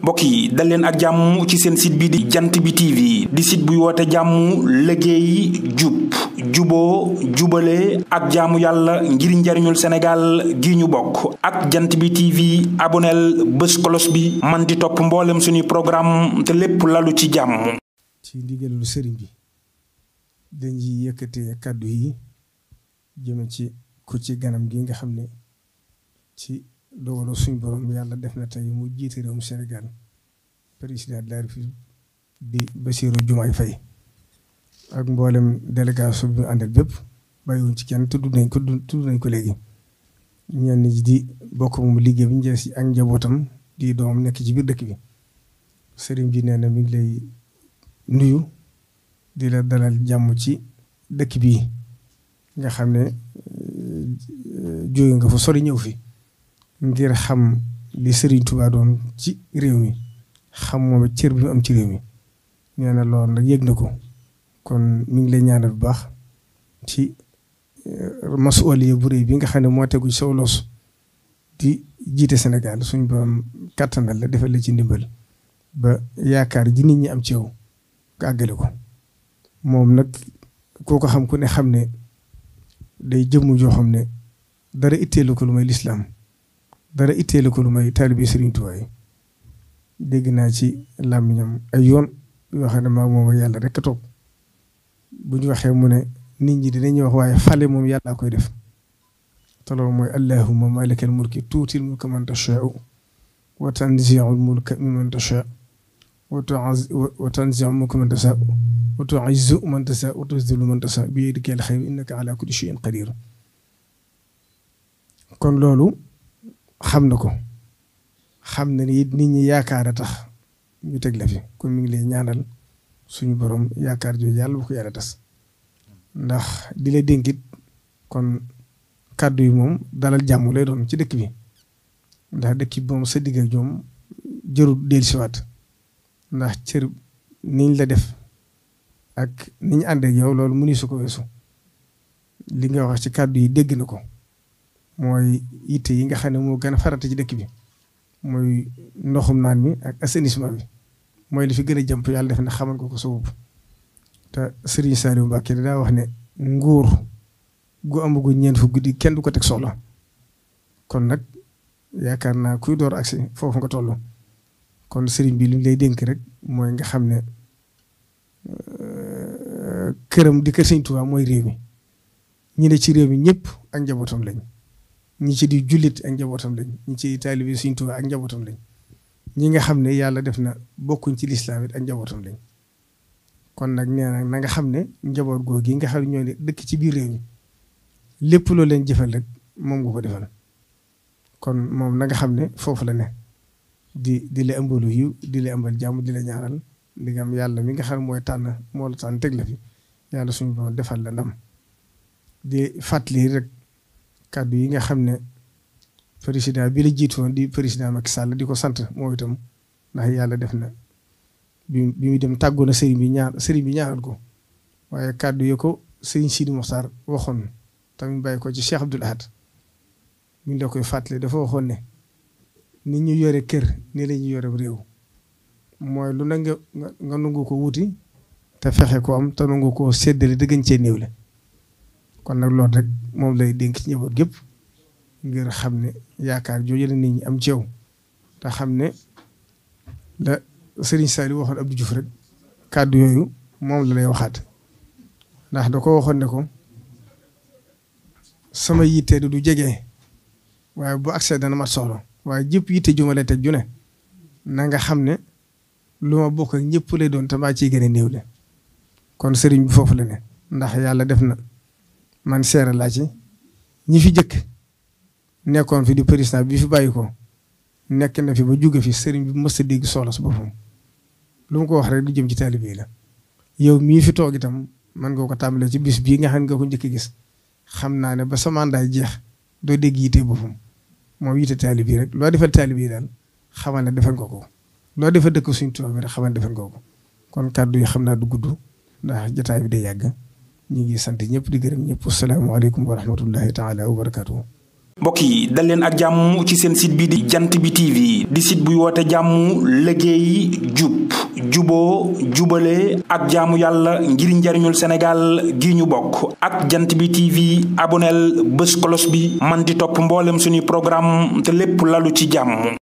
mbokk yi dal leen ak jàmm ci seen site bi di jant bi TV di site buy woote jàmm liggéey jub juboo jubale ak jaamu yàlla ngir njariñul Sénégal gi ñu bokk ak jant bi TV aboneel bés kolos bi man di topp mboolem suñuy programme te lépp lalu ci jàmm. ci ndigalul sëriñ bi dañuy yëkkatee kàddu yi jëme ci ku ci ganam gi nga xam ne ci dogalu suñ borom yàlla def na tey mu jiite réewum Sénégal président de la République di Bassirou Diomaye Faye ak mboolem délégation bi ñu àndal bépp bàyyiwuñ ci kenn tudd nañ ko léegi ñenn ñi di bokk moom liggéey bi ñu si ak njabootam di doomam nekk ci biir dëkk bi sëriñ bi nee na mi ngi lay nuyu di la dalal jàmm ci dëkk bi nga xam ne jóge nga fa sori ñëw fi ngir xam li Serigne Touba doon ci réew mi xam moom cër bi mu am ci réew mi nee na loolu nag yëg na ko kon mi ngi lay ñaanal bu baax ci masuwaliya bu réy bi nga xam ne moo tegu ci saw loos di jiite Sénégal suñ borom kàttanal la defal la ci ndimbal ba yaakaar ji nit ñi am ci yow nga àggale ko moom nag koo ko xam ku ne xam ne day jëmm joo xam ne dara itteelu ko lu may lislaam dara itteelu ko lu may taalibi Serigne Touba yi dégg naa ci làmmiñam ay yoon yoo xam ne maa moom yàlla rek a toog bu ñu waxee mu ne nit ñi dinañuy wax waaye fale moom yàlla koy def te loolu mooy allahumma malikal mulki tuutil mulka man tashaa'u wa tanzi'ul mulka mimman tashaa'u wa tanzi'ul mulka man tashaa'u wa tu'izzu man tashaa'u wa tuzillu man tashaa'u bi yadikal khayru innaka ala kulli shay'in qadir kon loolu xam na ko xam na ni nit ñi yaakaar a tax ñu teg la fi kon mi ngi lay ñaanal suñu borom yaakaar jooju yàlla bu ko yàlla tas ndax di la dénkit kon kàddu yi moom dalal jàmm lay doon ci dëkk bi ndax dëkk bi moom sa digg ak ñoom jërul dellusiwaat ndax cër niñ la def ak niñ ànd ak yow loolu mënu su ko weesu li nga wax ci kàddu yi dégg na ko. mooy yitte yi nga xam ne moo gën a farata ci dëkk bi mooy ndoxum naan mi ak assainissement bi mooy li fi gën a jàmp yàlla def na xamal ko sa bopp te Serigne Saliou Mbacké daa wax ne nguur gu amagu ñeent fu guddi kenn du ko teg soxla kon nag yaakaar naa kuy door agsi foofu nga toll kon Serigne bi li ñu lay dénk rek mooy nga xam ne këram di kër Serigne Touba mooy réew mi ñi ne ci réew mi ñëpp ak njabootam lañ. ñi ci di jullit ak njabootam lañ ñi ci taalibe Sëriñ Tuubaa ak njabootam lañ ñi nga xam ne yàlla def na bokkuñ ci lislaam it ak njabootam lañ kon nag nee na nga xam ne njaboot googu yi nga xam ne ñoo ne dëkk ci biir réew mi lépp loo leen jëfal rek moom nga ko defal kon moom na nga xam ne foofu la ne di la ëmbalu yiw di la ëmbal jàmm di la ñaaral di nga am yàlla mi nga xam ne mooy tànn moo la tànn teg la fi yàlla suñu borom defal la ndam di fàttali rek. kàddu yi nga xam ne président bi la jiitoon di président Macky Sall di ko sant moo itam ndax yàlla def na bi mu dem tàggoo na sëriñ bi ñaanal ko waaye kàddu yi ko sëriñ Sidi Mokhtar waxoon tamit bàyyi ko ci Cheikh Abdoul Ahad mi la koy fàttali dafa waxoon ne nit ñu yore kër ni la ñu yore réew mooy lu na nga nangu ko wuti te fexe ko am te nangu ko séddale dëggañ cee néewle kon nag loolu rek moom lay dénk ci njaboot gépp ngir xam ne yaakaar jooju la nit ñi am ci yow te xam ne la Serigne Saliou waxoon Abdou Diouf rek kàddu yooyu moom la lay waxaat ndax da ko waxoon ne ko sama yitte du jege waaye bu accès dana mat soxla waaye jëpp yitte ju ma lay teg ju ne na nga xam ne lu ma bokk ak ñëpp lay doon te maa ciy gën a néew le kon Serigne bi foofu la ne ndax yàlla def na. man seera laa ci ñi fi jëkk nekkoon fi di président bi fi bàyyi ko nekk na fi ba jóge fi sëriñ bi mës a dégg soxla su boppam lu mu ko wax rek du jëm ci taalibe yi la yow mii fi toog itam man nga ko tàmbalee ci bis bii nga xam nga ko njëkk gis xam naa ne ba sa mandat jeex doo dégg yite boppam moom yite taalibe yi rek loo defal taalibe yi daal xamal ne defal nga ko loo defal dëkk suñ Tuubaa bi rek xamal ne defal nga ko kon kàddu yi xam naa du gudd ndax jotaay bi day yàgg. ñu ngi sant ñëpp di gërëm ñëpp asalaamaaleykum wa rahmatullahi taala wa barakaatu. mbokk yi dal leen ak jàmm ci seen site bi di jant bi TV di site buy woote jàmm liggéey jub juboo jubale ak jaamu yàlla ngir njariñul Sénégal gi ñu bokk ak jant bi TV aboneel bés kolos bi man di topp mboolem suñuy programme te lépp lalu ci jàmm.